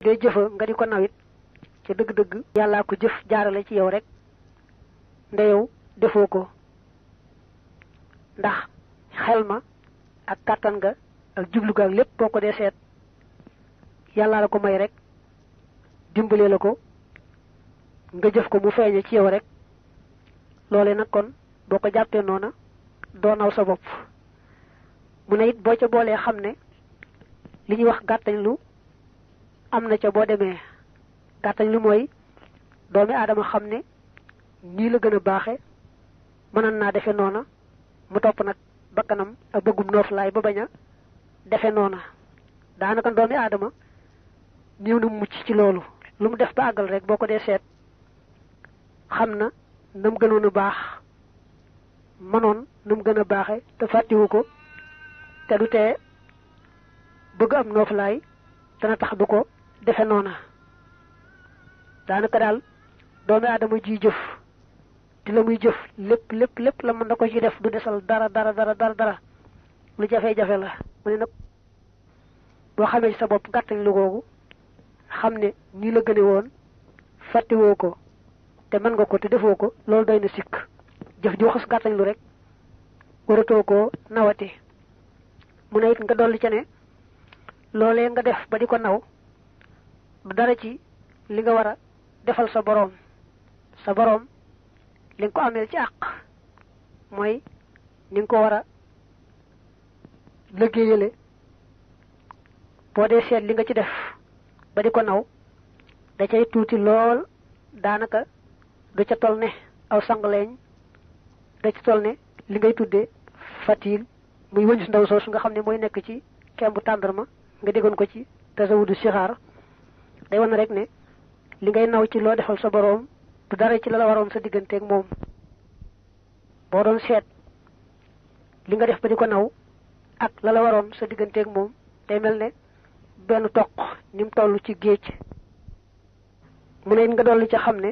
ngay jëfa nga di ko nawit ci dëgg-dëgg yàllaa ko jëf jaarale ci yow rek nda yow defoo ko ndax xel ma ak kàttan nga ak jublu ga ak lépp boo ko dee seet yàllaa la ko may rek dimbalee la ko nga jëf ko mu feeñe ci yow rek loole nag kon boo ko jàppee noona doo naw sa bopp mu ne it boo ca boolee xam ne li ñuy wax gàttañ lu am na ca boo demee gàttañ lu mooy doomi aadama xam ne nii la gën a baaxe mënan naa defe noona mu topp nag bakkanam ak bëggum nooflaay ba bañ a defe noona daanaka doomi aadama ñëw na mucc ci loolu lu mu def ba àggal rek boo ko dee seet xam na nam gënoon a baax mënoon nam gën a baaxe te fàttiwu ko te du tee bëgg am nooflaay dana tax du ko defe noona daanaka daal doomi aadama ji jëf te la muy jëf lépp la mën na ko ci def du desal dara lu jafe-jafe la mu ne nag boo xamee ci sa bopp gàttañ lu googu xam ne nii la gëne woon fàttiwoo ko te mën nga ko te defoo ko loolu doy na sikk jëf ji waxus gàttañ lu rek waratoo koo nawati mu ne it nga dolli ca ne loolee nga def ba di ko naw du dara ci li nga war a defal sa boroom li nga ko ameel ci àq mooy ni nga ko war a liggéeyale boo dee seet li nga ci def ba di ko naw da cay tuuti lool daanaka du ca tol ne aw sangleeñ da ca tol ne li ngay tuddee fatil muy wëñus ndaw soosu nga xam ne mooy nekk ci kembu tàndarma nga déggoon ko ci tasawudu sixaar day wan rek ne li ngay naw ci loo defal sa boroom du dara ci la la waroon sa digganteeg moom boo doon seet li nga def ba di ko naw ak la la waroon sa digganteeg moom day mel ne benn toq ni mu toll ci géej mu ne nga dolli ca xam ne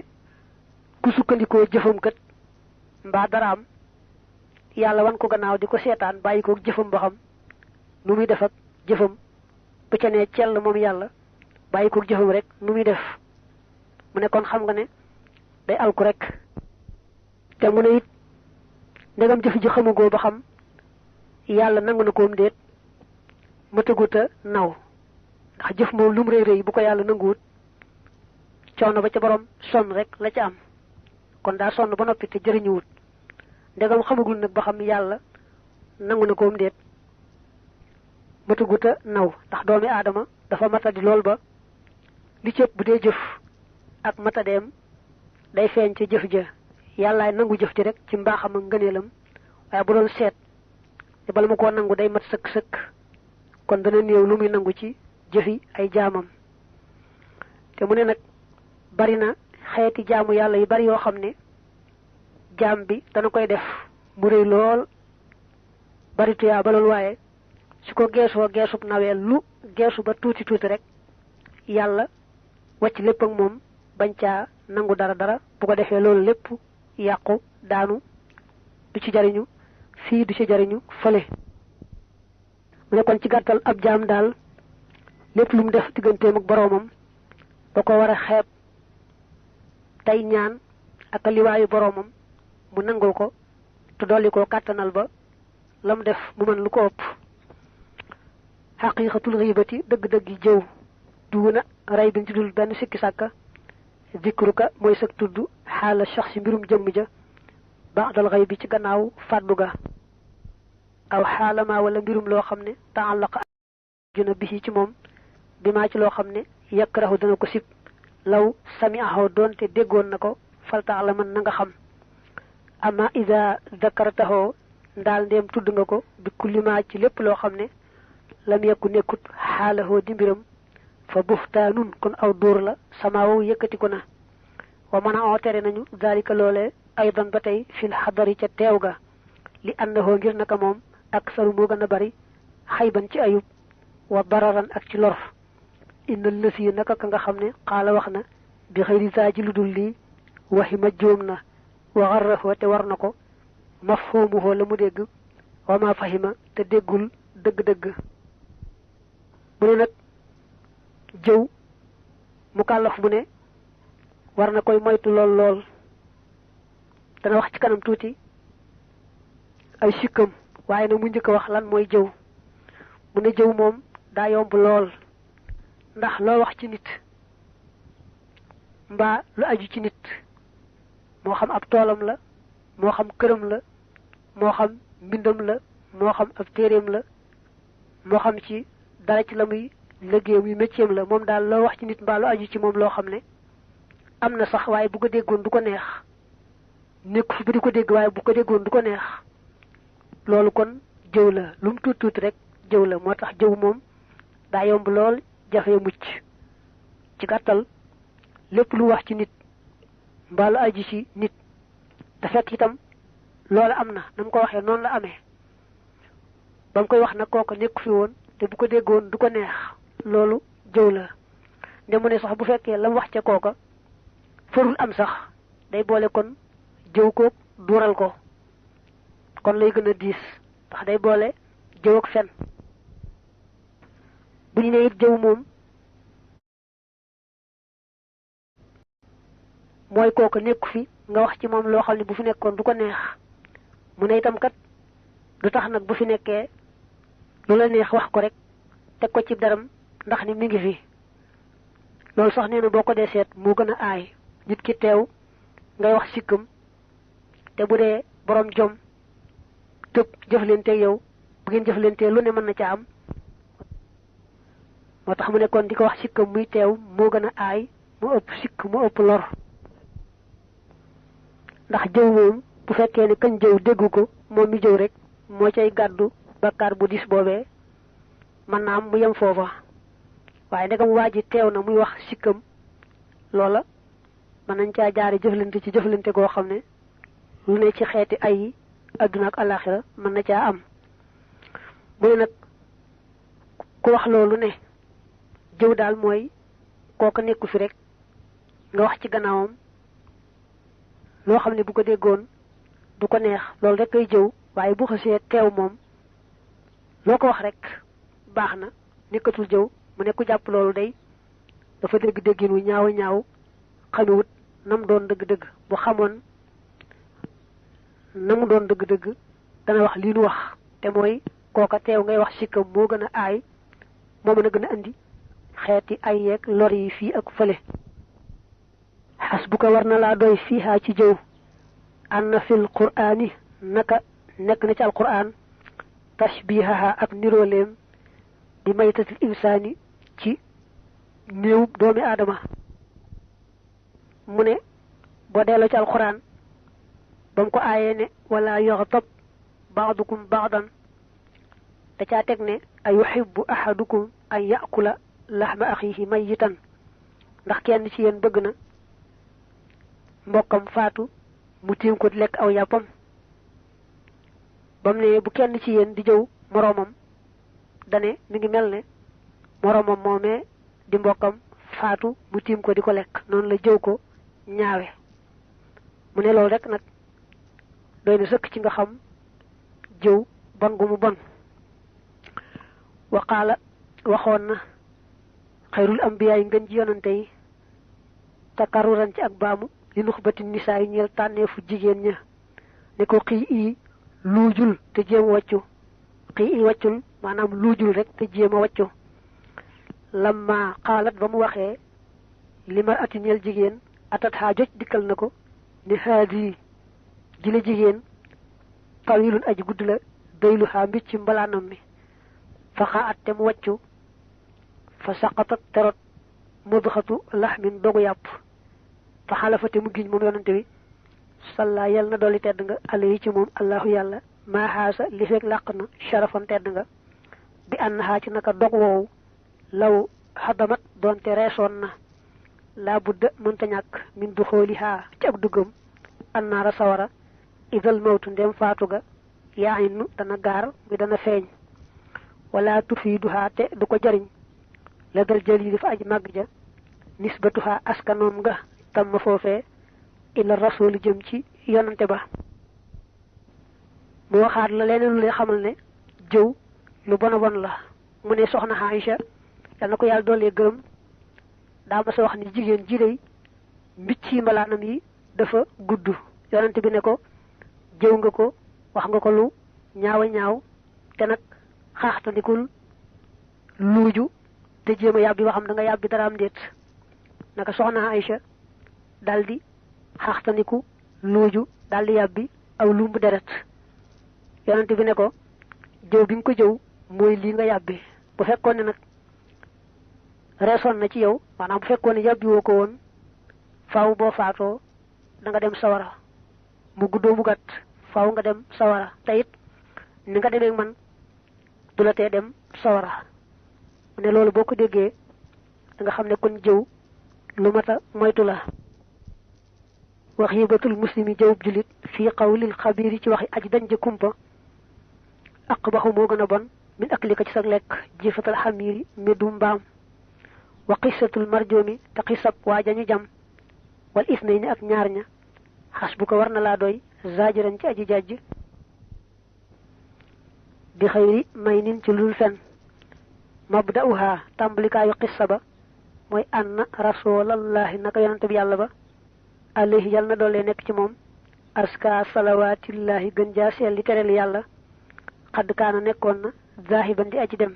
ku sukkandikoo jëfam kat mbaa dara am yàlla wan ko gannaaw di ko seetaan bàyyi ko jëfam ba xam nu muy def ak jëfam bu ca nee cell moom yàlla bàyyi ko jëfam rek nu muy def mu ne kon xam nga ne day alku rek te mu ne it ndegam jëf ji xamugoo ba xam yàlla nangu na koom déet ma tëguta naw ndax jëf moom lu mu rëy bu ko yàlla nanguwut coono ba ca borom sonn rek la ca am kon daa sonn ba noppi te jëriñuwut ndegam xamagul nag ba xam yàlla nangu na koom déet ma tëguta naw ndax doomi aadama dafa matadi lool ba li ci ëpp bu dee jëf ak matadeem day feeñ ci jëf ja yàllaay nangu jëf ji rek ci mbaaxam ak ngëneelam waaye bu doon seet te bala ma koo nangu day mat sëkk kon dana néew lu muy nangu ci jëfi ay jaamam te mu ne nag bari na xeeti jaamu yàlla yu bari yoo xam ne jaam bi dana koy def mu rëy lool bari tuyaa ba lool waaye su ko geesub nawee lu geesu ba tuuti rek yàlla wàcc lépp ak moom bañ caa nangu dara bu ko defee loolu lépp yàqu daanu du ci jariñu fii du ci jariñu fële mu ne kon ci gàttal ab jaam daal lépp lu mu def digganteem ak boroomam da ko war a xeeb tey ñaan ak liwaayu boroomam mu nangul ko te dolli ko kàttanal ba la mu def mu mën lu ko ëpp xaqiiqatul xiibati dëgg-dëgg jëw duuna rey bi ci dul benn sikki sàkka zikruka mooy sag tudd xaala shaxsi mbirum jëmm ja ba'dal xëy bi ci gannaaw fàddu ga aw xaalama wala mbirum loo xam ne ta'allaqa juna bi ci moom bi maa ci loo xam ne yakrahu dana ko sib law sami'ahu doonte déggoon na ko faltaax man na nga xam ama ida zakartahu ndaal ndéem tudd nga ko bi kulli maa ci lépp loo xam ne lam yekku nekkut xaalahoo di mbiram fa buxtaanun kon aw dóor la sama wow yëkkati ko na wa mën a tere nañu daalika loolee aydan ba tey fil xadari ca teew ga li annahoo ngir naka moom ak saru moo gën a bari xayban ci ayub wa dararan ak ci lor inna lësi naka ka nga xam ne xaala wax na bi xëyri saa ji lu dul lii waxi ma jóom na wa xarrafoo te war na ko mafhoomuhoo la mu dégg wa ma fahima te déggul dëgg-dëgg mu ne nag jëw mu kàllaf mu ne war na koy moytu lool lool dana wax ci kanam tuuti ay sikkam waaye nag mu njëkk a wax lan mooy jëw mu ne jëw moom daa yomb lool ndax loo wax ci nit mbaa lu aju ci nit moo xam ab toolam la moo xam këram la moo xam mbindam la moo xam ab téeréem la moo xam ci dara ci la muy liggéeyam yu métier la moom daal loo wax ci nit mbaa lu aju ci moom loo xam ne am na sax waaye bu ko déggoon du ko neex nekku fi ba di ko dégg waaye bu ko déggoon du ko neex loolu kon jëw la lu mu tuuti tuuti rek jëw la moo tax jëw moom daa yomb lool jafe mucc ci gàttal lépp lu wax ci nit mbaa lu aju ci nit te fekk itam loola am na na mu ko waxee noonu la amee ba mu koy wax nag kooku nekku fi woon te bu ko déggoon du ko neex loolu jëw la nde mu ne sax bu fekkee la mu wax ca kooka farul am sax day boole kon jëw ko duural ko kon lay gën a diis ndax day boole jëw ak fen bu ñu ne it jëw moom mooy kooku nekku fi nga wax ci moom loo xam ne bu fi nekkoon du ko neex mu ne itam kat du tax nag bu fi nekkee lu la neex wax ko rek teg ko ci daram ndax ni mi ngi fi loolu sax nee na boo ko dee seet moo gën a aay nit ki teew ngay wax sikkam te bu dee borom jom tëb jëflante yow bu ngeen jëflante lu ne mën na ca am moo tax mu ne kon di ko wax sikkam muy teew moo gën a aay mu ëpp sikk mu ëpp lor ndax jëw moom bu fekkee ne kañ jëw déggu ko moom mi jëw rek moo cay gàddu bakkaar bu dis boobee mën naa am mu yem foofa waaye ndegam waa ji teew na muy wax sikkam loola mën nañ caa jaare jëflante ci jëflante goo xam ne lu ne ci xeeti ay yi adduna ak alaxira mën na caa am mu ne nag ku wax loolu ne jëw daal mooy kooka nekku fi rek nga wax ci gannaawam loo xam ne bu ko déggoon du ko neex loolu rek ay jëw waaye bu xasee teew moom loo ko wax rek baax na nekkatul jëw mu ne ku jàpp loolu day dafa dégg déggin wu ñaaw ñaaw xamewut nam doon dëgg-dëgg bu xamoon na mu doon dëgg-dëgg dana wax lii nu wax te mooy kooka teew ngay wax sikkam moo gën a aay moo mën a gën a andi xeeti ay yeeg lor yi fii ak fële xasbuka war na laa doy fiihaa ci jëw anna fil qur'aani naka nekk na ci alqur'aan tashbihaha ak nirooleem di maytatil insaani ci néewub doomi aadama mu ne boo delloo ci alqur'aan ba mu ko aayee ne wala yaxtab ba'dukum ba'dan da caa teg ne a yuhibbu ahadukum an ya'kula lahma axiihi mayyitan ndax kenn ci yéen bëgg na mbokkam faatu mu tiim ko di lekk aw yàppam ba mu ne bu kenn ci yéen di jëw moroomam dane mi ngi mel ne moroomam moomee di mbokkam faatu mu tiim ko di ko lekk noonu la jëw ko ñaawe mu ne loolu rek nag doy na sëkk ci nga xam jëw bon gu mu bon waqaala waxoon na xayrul ambiyaay ngën ji yonante yi takaruran ci ak baamu li nuxbati nisaa yi ñeel tànneefu jigéen ña ne ko xii ii luujul te jéem a wàccu xii ii wàccul maanaam luujul rek te jéem a wàccu lamma xaalat ba mu waxee li mar ati ñeel jigéen atat xaa joj dikkal na ko ne haadi ji la jigéen tawilun aji gudd la daylu xaa mbicc mbalaanam mi fa xaa at te mu wàccu fa saqatat terot mudxatu laxmin dogu yàpp fa xalafate mu giñ moom yonante bi salla yal na dolli tedd nga ala yi ci moom allahu yàlla maa xaasa li fekk làq na sharafan tedd nga bi ànd xaa ci naka dog woowu law xadamat doonte reesoon na laa budda mënta ñàkk min du xooli xaa ci ak duggam annaara sawara idal mawtu ndem faatu ga yaa innu dana gaar mi dana feeñ wala tufiiduhaa te du ko jariñ la dal jël yi dafa aj màgg ja nisbatuhaa askanoom nga tam ma foofee ila rasul jëm ci yonante ba mu waxaat la leneen lu lay xamal ne jëw lu bon a bon la mu ne soxna Aïcha yal na ko yàlla doolee gërëm daa ma sa wax ni jigéen ji day mbicci mbalaanam yi dafa gudd yonent bi ne ko jëw nga ko wax nga ko lu ñaawa ñaaw te nag xaaxtandikul luuju te jéem a yàbbi waxam da nga yàbbi dara am déet naka soxna Aïcha daldi xaaxtandiku luuju daldi yàbbi aw lumbu deret yonent bi ne ko jëw bi nga ko jëw mooy lii nga yàbbi bu fekkoon ne nag reesoon na ci yow maanaam bu fekkoon ne yàbbi woo ko woon faaw boo faatoo da nga dem sawara mu guddoo mu gàtt faaw nga dem sawara te it ni nga demee man du la tee dem sawara mu ne loolu boo ko déggee da nga xam ne kon jëw lu mata moytu la wax yibatul muslimi jëwub julit fii qawlil xabiir yi ci waxi aji dañ ja kumpa aqbaxu moo gën a bon min aklika ci sag lekk jifatal xamiiri meddu mbaam wa qisatul marjoomi te xisab waa jañu jam wal isnayni ak ñaar ña xas bu ko war na laa doy zaajiran ci aji jajj bi xëyri may nin ci lul fen mabda'uha tàmbalikaayu qissa ba mooy anna rasulallahi naka yonante bi yàlla ba alayhi yàlla na doole nekk ci moom aska salawaatillahi gën jaa seel li tereel yàlla xadd kaana nekkoon na zaahiban di aji dem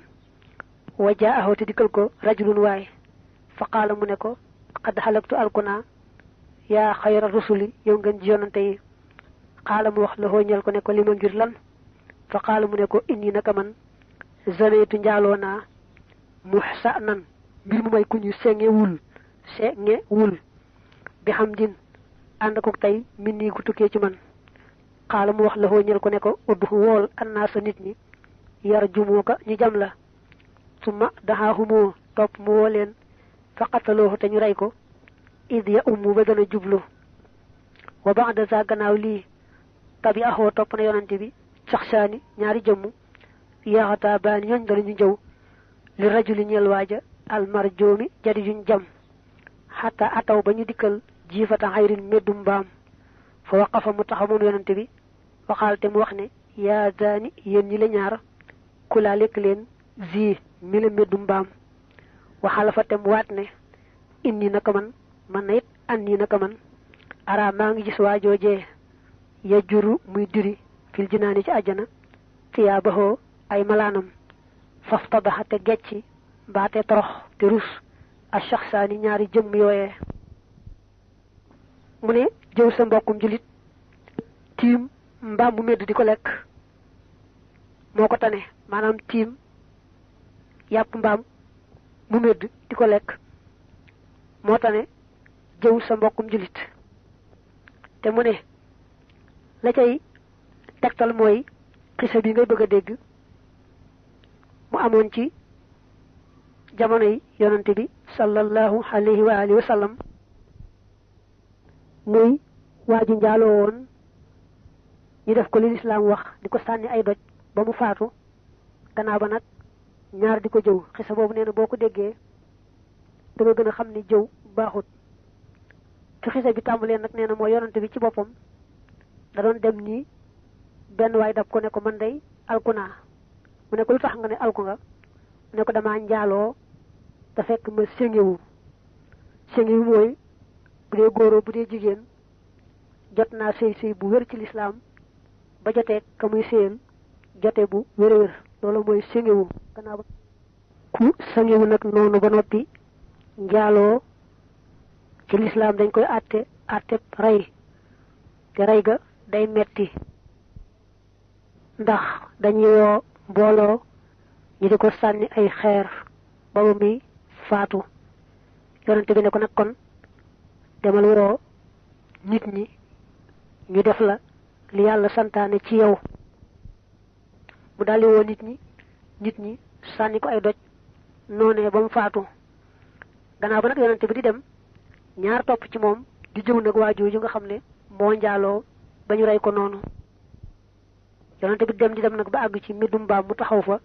wa jaahu te dikkal ko rajulun waay fa qaala mu ne ko xadd xalaktu alkuna yaa xayra rusuli yow ngeen ji yonante yi qaala mu wax la hooñal ko ne ko li ma ngir lan fa qaala mu ne ko inni naka man zaneetu njaaloo naa muxsa nan mbir mu may ku ñu sengewul bi xam din ànd ko tey min nii gu tukkee ci man xaala mu wax la hooñal ko ne ko uddu wool annaasa nit ñi yar jumoo ka ñu jam la summa daxaahumoo topp mu woo leen fa qataloohu te ñu rey ko id ya ummu ba gën a jublu wa ba'da za gannaaw lii tabi axoo topp na yonante bi saxsaani ñaari jëmm yaxataa baani ñooñ danañu jëw li rajuli ñeel waaja almarjoomi jadi juñ jam xataa ataw ba ñu dikkal jiifata xayrin meddum mbaam fa waqafa mu taxaw moom yonante bi waxaal te mu wax ne yaa zaani yéen ñi la ñaar kulaa lekk leen zi mi la meddum mbaam waxaala fa tem waat ne inni naka man na it anni naka man ara maa ngi gis waajoojee ya juru muy diri fil jinaani ci àjjana tiyaabaxoo ay malaanam faftadaxa te gecci mbaate torox te rus a shaxsaani ñaari jëmm yooyee mu ne jëw sa mbokkum julit tiim mbaam mu medd di ko lekk moo ko tane maanaam tiim yàpp mbaam mu medd di ko lekk moo tane jëw sa mbokkum julit te mu ne la cay tegtal mooy xisa bi ngay bëgg a dégg mu amoon ci jamono yi yonante bi sallallahu alayhi wa alihi wa sallam muy waa ji njaaloo woon ñu def ko li lislaam wax di ko sànni ay doj ba mu faatu gannaaw ba nag ñaar di ko jëw xisa boobu nee na boo ko déggee da nga gën a xam ni jëw baaxut ci xisa bi tàmbalee nag nee na mooy yonante bi ci boppam da doon dem nii benn waay dab ko ne ko man day alku naa mu ne ko lu tax nga ne alku nga mu ne ko damaa njaaloo te fekk ma séngewu mooy bu dee góoroo bu dee jigéen jot naa sëy bu wér ci lislaam ba jotee ka muy séyal jote bu wér loolu mooy séngewu gannaaw ba ku séngewu nag noonu ba noppi njaaloo ci lislaam dañ koy àtte rey te rey ga day metti ndax dañuy woo mbooloo ñu di ko sànni ay xeer ba ba muy faatu yonente bi ne ko nag kon demal woo nit ñi ñu def la li yàlla santaane ci yow mu daldi woo nit ñi sànni ko ay doj noonee ba mu faatu gannaaw ba nag yonente bi di dem ñaar topp ci moom di jëw nag waa jooju nga xam ne moo njaaloo ba ñu rey ko noonu yonente bi di dem nag ba àgg ci mbindum mbaam mu taxaw fa